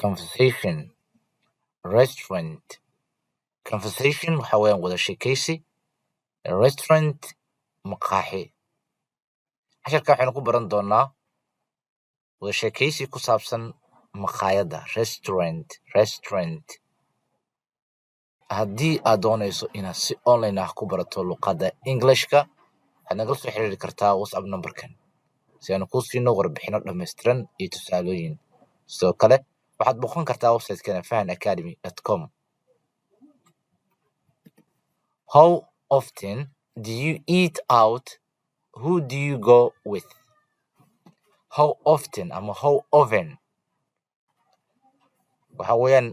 Conversation, restaurant. Conversation waxa weeyaan wada sheekaysi, restaurant maqaaxi. Casharka waxaynu ku baran doonaa wada sheekaysi ku saabsan maqaayadda, restaurant, restaurant. Haddii aad doonayso inaad si online ah ku barato luqadda Englishka, waxaad nagala soo xiriiri kartaa WhatsApp numberkan si aanu kuu siino warbixino dhammaystiran iyo tusaalooyin. Sidoo kale waxaad booqan kartaa website-keena fahanacademy.com. How often do you eat out? Who do you go with? How often ama how often waxa weeyaan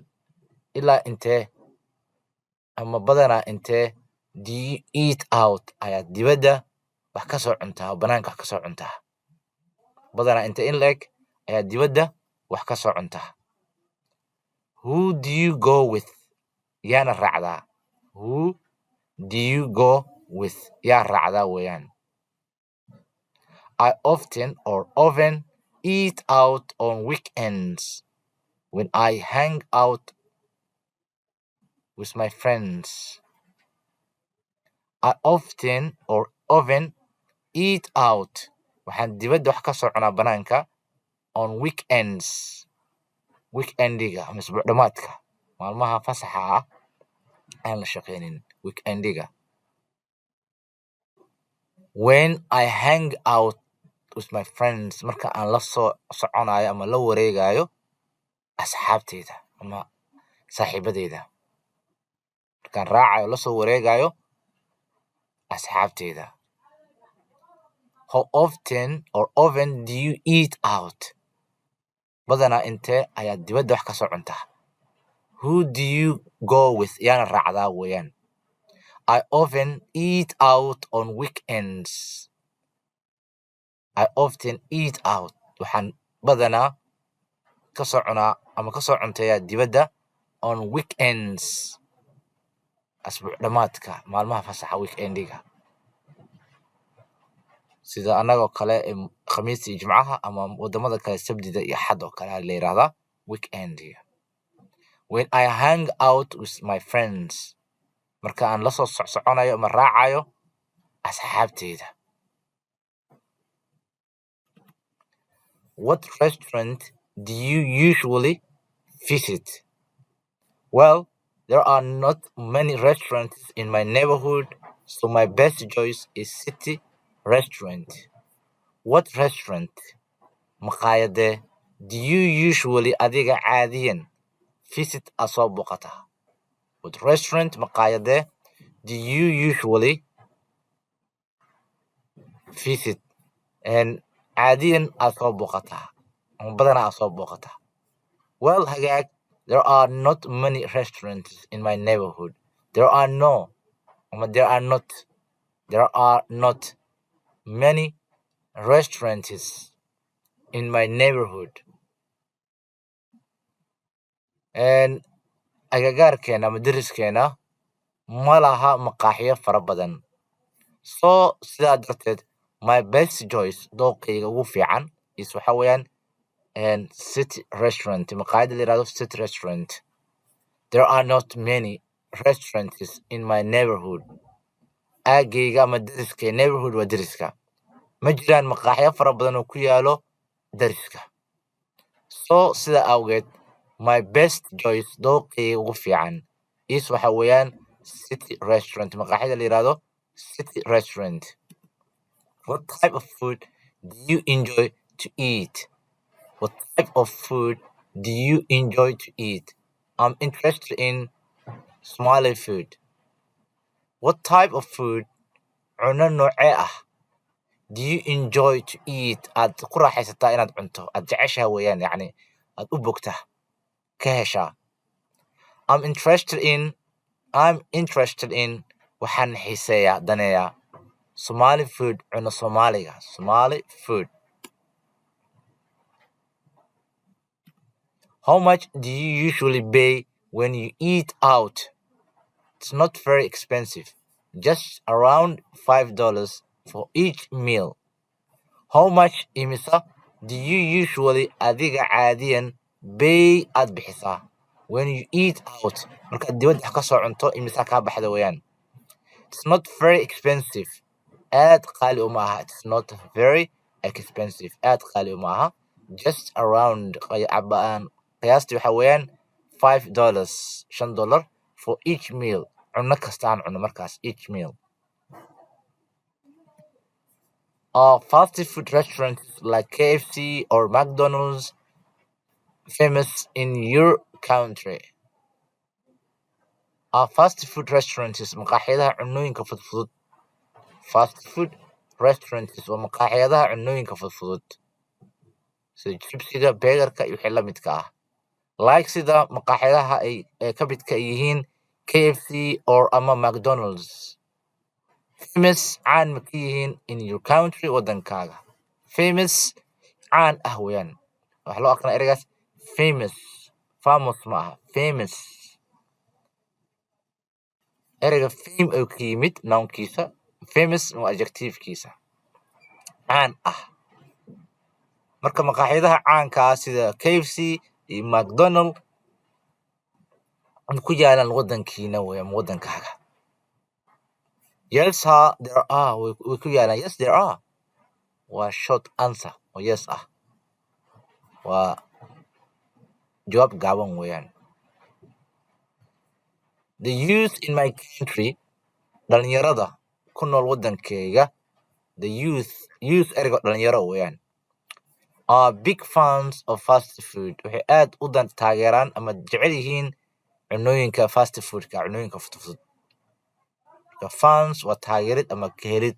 ilaa intee ama badanaa intee, do you eat out ayaad dibadda wax ka soo cuntaa oo banaanka wax ka soo cuntaa. Badanaa intee in le'eg ayaad dibadda wax ka soo cuntaa? Who do you go with? Yaana raacdaa? Who do you go with? Yaa raacdaa weeyaan. I often or often eat out on weekends when I hang out with my friends. I often or often eat out, waxaan dibadda wax ka soo cunaa banaanka, on weekends, weekendiga ama isbuuc dhamaadka, maalmaha fasaxa ah aan la shaqeynin, weekendiga. When I hang out with my friends, marka aan la soo soconayo ama la wareegayo asxaabteyda ama saaxiibadeyda, markaan raacayo, la soo wareegayo asxaabteyda. How often or often do you eat out? Badanaa intee ayaad dibadda wax ka soo cuntaa? Who do you go with? Yaana raacdaa weeyaan. I often eat out on weekends. I often eat out, waxaan badanaa ka soo cunaa ama ka soo cunteeyaa dibadda, on weekends, asbuuc dhamaadka, maalmaha fasaxa, weekendiga, sida annagoo kale Khamiista iyo Jimcaha, ama wadamada kale Sabtida iyo Axad oo kale la yiraahdaa weekendiga. When I hang out with my friends, marka aan la soo socsoconayo ama raacayo asxaabteyda. What restaurant do you usually visit? Well, there are not many restaurants in my neighborhood, so my best choice is City Restaurant. What restaurant, maqaayadee, do you usually, adiga caadiyan, visit, aad soo booqataa? What restaurant, maqaayadee, do you usually visit and caadiyan aad soo booqataa ama badanaa aad soo booqataa? Well, hagaag, there are not many restaurants in my neighborhood. There are no ama there are not, there are not many restaurants in my neighborhood. And agagaarkeena ama deriskeena ma laha maqaaxiyo fara badan. So sidaa darteed, my best choice, dooqayga ugu fiican, is waxa weeyaan and City Restaurant, maqaayadda la yiraahdo City Restaurant. There are not many restaurants in my neighborhood. Aagayga ama deriska, neighborhood waa deriska, ma jiraan maqaaxiyo fara badan oo ku yaalo deriska. So sida awgeed, my best choice, dooqayga ugu fiican, is waxa weeyaan City Restaurant, maqaaxida la yiraahdo City Restaurant. What type of food do you enjoy to eat? What type of food do you enjoy to eat? I'm interested in Somali food. What type of food, cunno noocee ah, do you enjoy to eat, aad ku raaxaysataa inaad cunto, aad jeceshahay weeyaan, yacni aad u bogtaa, ka heshaa? I'm interested in, waxaan xiiseeyaa, daneeyaa, Somali food, cunno Soomaaliga, Somali food. How much do you usually pay when you eat out? It's not very expensive, just around $5 for each meal. How much, imisa, do you usually, adiga caadiyan, Pay aad bixisaa when you eat out, markaad dibadda wax ka soo cunto, imisaa kaa baxda weeyaan? It's not very expensive, aad qaali uma aha. It's not very expensive, aad qaali uma aha. Just around, qiyaastii waxa weeyaan $5, $5, for each meal, cunno kasta aan cuno markaas, each meal. Are fast food restaurants like KFC or McDonald's famous in your country? Are fast food restaurants, maqaaxiyadaha cunooyinka fudfudud. Fast food restaurants waa maqaaxiyadaha cunooyinka fudfudud sida jibsiga, burgerka iyo wixii la midka ah. Like, sida maqaaxiyadaha ay ka midka yihiin KFC or ama McDonald's. Famous, caan ma ka yihiin, in your country, wadankaaga? Famous, caan ah weeyaan. Waxaa loo aqrinaa ereygaas famous, famous ma aha, famous. Ereyga fame ayuu ka yimid nounkiisa, famous waa adjectivekiisa, caan ah. Marka maqaaxiyadaha caanka ah sida KFC iyo McDonald ma ku yaalaan wadankiina wey ama wadankaaga? Yes, ha, there are, way ku yaalaan. Yes, there are waa short answer oo yes ah, waa jawaab gaaban weeyaan. The youth in my country, dhalinyarada ku nool wadankayga. The youth, youth ereyga dhalinyaro weeyaan, are big fans of fast food, waxay aad u dan taageeraan ama jecel yihiin cunooyinka fast foodka, cunooyinka fudfudud. Marka fans waa taageerid ama ka helid.